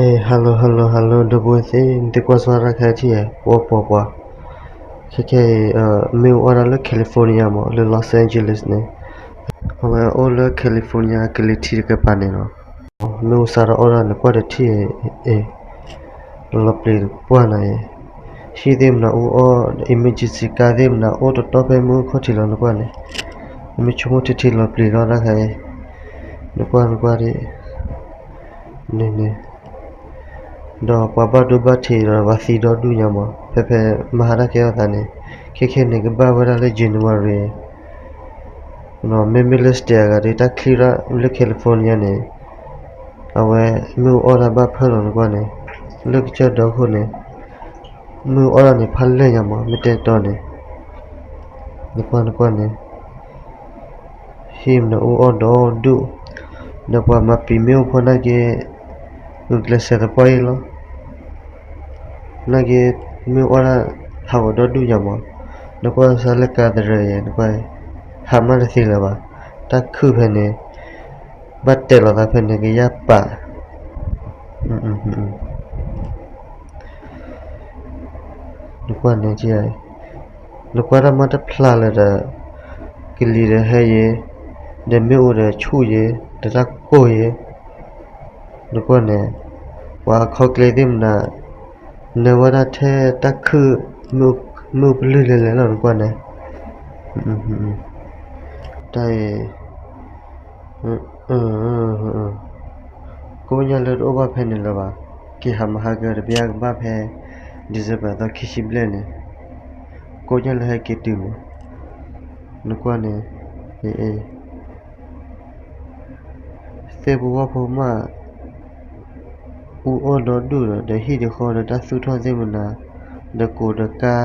Hello hello hello ဒီပုၢ်ဝဲၢ်သ့ၣ်, နသ့ၣ်ကွၢ်စ့ၢ်တၢ်ခဲအံၤ ပှၤပှၤပှၤ, ခဲခဲအံၤ မ့ၣ်အူအီၣ်ဒၣ်လၢ California မး, လၢ Los Angeles န့ၣ်, အဝဲအိၣ်လၢ California ကလံၤထံးတကပၤန့ၣ်လီၤ. မ့ၣ်အူစးထီၣ်အီၣ်ဒၣ်န့ၣ် ကွၢ်တထံၣ်အံၤ, လီၤပျံၤတပှၢ်နၤအံၤ, ဟံၣ်သ့ၣ်မနုၤအူအီၣ်, emergency ကါသ့ၣ်မနုၤအိၣ်တတီဖဲမ့ၣ်အူခီၣ်ထံးလီၤ နကွၢ်န့ၣ်, မ့ၢ်ဆိကမိၣ်ထံထံလီၤပျံၤလီၤတၢ်ခဲအံၤ, နကွၢ်နကွၢ်ဒ် န့ၣ်န့ၣ်, ဒီးပှၤဘၣ်ဒိဘၣ်ထံးဒီးပှၤသံဒီဒူၣ်ညါမး, ဖဲဖဲမဟါတၢ်ကဲထီၣ်သးန့ၣ်, ခဲခဲန့ၣ်ကဘၣ်ဝဲဒၣ်လၢ January, မ့မ့ၢ်လၢ state အဂၤဒီး တၢ်ချံရၣ်လၢ California န့ၣ်, အဝဲမ့ၣ်အူအီၣ်ဒၣ်ဘၣ်ဖၢလီၤ နကွၢ်န့ၣ်, လၢကစၢၢ်ဒီခိၣ်န့ၣ်, မ့ၣ်အူအီၣ်ဒၣ်န့ၣ်ဖးလဲၢ်ညါမး မ့ၢ်တဲတီန့ၣ်, နကွၢ်နကွၢ်န့ၣ် ဟံၣ်မနုၤအူအီၣ်ဒီဒူၣ်, ဒီးပှၤမၤပံာ်မ့ၣ်အူဖိနာ်က့, ဂုာ်ကျဲးစၢးသပှၢ်အံၤလီၤ, နာ်က့, မ့ၣ်အူအီၣ်ဒၣ်ဟးဂီၤဒီဒူၣ်ညါမး, နကွၢ်စ့ၢ်လၢကါသရၢယဲၢ် နကွၢ်, ဟးမးတသ့လၢၤဘၣ်, တၢ်ခုၣ်ဖဲန့ၣ်, ဘၣ်တဲာ်လီၤသးဖဲန့ၣ် ကယၢ်ပာ် နကွၢ်န့ၣ်, နကွၢ်တၢ်မၤတဖျါလၢၤဒီး, ကလံၤဒီးဟဲယဲၢ်, ဒီးမ့ၣ်အူဒီးဆူၣ်ယဲၢ်, ဒီးတၢ်ကိၢ်ယဲၢ်, နကွၢ်န့ၣ်, ပှၤအခီၣ်ကျဲသ့ၣ်မနၤ, နၢၤဝဲဒၣ်ထဲတၢ်ခုၣ်, မ့ၣ်အူပလုၢ်လဲၤလဲၤလီၤ နကွၢ်န့ၣ်, တၢ်အံၤ ကိးညါလၢတအိၣ်ဘၣ်ဖဲန့ၣ်လၢၤဘၣ်, က့ၤဟးမဟါကတဘျီကဘၣ်ဖဲ December သီခံဆံဘျဲၣ်န့ၣ်, ကိးညါလၢဟဲက့ၤတုၤမး, နကွၢ်န့ၣ်, သ့ၣ်ဖိဝၣ်ဖိမး, အူအီၣ်ဒီဒူၣ်ဒီး ဒီးဟံၣ်ဒီးဃီဒီးတၢ်သူၣ်ထီၣ်သ့ၣ်မနၤ, ဒီးကိးဒီးကါ,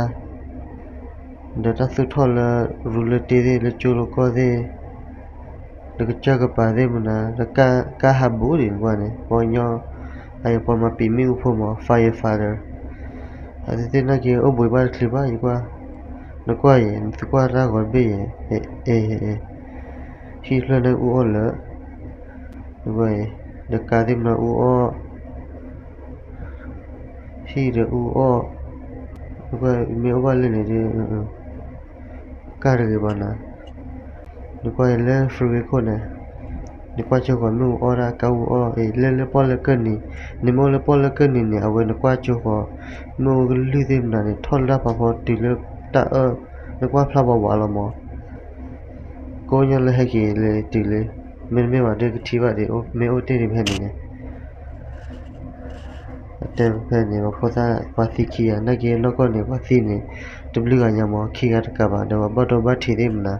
ဒီးတၢ်သူၣ်ထီၣ်လၢ ရူလၢတ့သ့ၣ် လၢကၠိလၢကီၢ်သ့ၣ်, ဒီးကစၢၢ်ကပၤသ့ၣ်မနၤ, ဒီးကါဟးဘူးဒံး နကွၢ်န့ၣ်, ပှၤကညီ, အအံၤပှၤမၤပံာ်မ့ၣ်အူဖိမး firefighter, အသ့ၣ်သ့ၣ်နာ်က့ အိၣ်ဘှံးဘၣ်တချံဘၣ် ယကွၢ်, နကွၢ်အံၤ နသကွၢ်တၢ်ဂီၤတဘ့ၣ်အံၤ, ဟံၣ်ဖျၢၣ်န့ၣ်အူအီၣ်လၢ ဒီးကါသ့ၣ်မနၤအူအီၣ်, ဟံၣ်ဒီးအူအီၣ်, မ့ၢ်အိၣ်ဘၣ်လၢန့ၣ်ဒီး, ကါတဂ့ၤဘၣ်နၤ, နကွၢ်အံၤလၢ freeway ခိၣ်န့ၣ်, နကွၢ်ကၠိဃီၤမ့ၣ်အူအီၣ်ဒၣ် ကါအူအီၣ်အံၤ လၢလၢပီၣ်လၢကၢၢ်နံၤ, နမ့ၢ်အိၣ်လၢပီၣ်လၢကၢၢ်နံၤန့ၣ် အဝဲနကွၢ်ကၠိဃီၤ, မ့ၣ်အူကလုၢ်သ့ၣ်မနၤန့ၣ် ထီၣ်လၢတၢ်ဖးဖီတုၤလၢတၢ်အၢ, နကွၢ်ဖျါဝးဝးလီၤမး ကိးညါလၢဟဲက့ၤလၢတုၤလၢ, မ့တမ့ၢ်ဘၣ်ဒီးကထံၣ်ဘၣ်ဒံး မ့ၢ်အိၣ်တ့ၢ်ဒံးဖဲန့ၣ်န့ၣ်, အတဲဖဲန့ၣ် ပှၤဖိသၣ်ပှၤသံခံဂၤ နာ်က့နီၢ်ကီၢ်န့ၣ် ပှၤသံန့ၣ်, တဘျုးဂၤညါမး ခံဂၤတကးဘၣ် ဒီးပှၤဘၣ်ဒိဘၣ်ထံးသ့ၣ်မနၤ,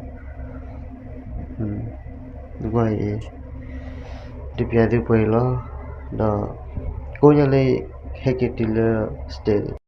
နကွၢ်အံၤ, ဒုးပျးသုပှဲၤအံၤလီၤ, ဒီး, ကိးညါလၢ, ဟဲက့ၤတုၤလၢ, state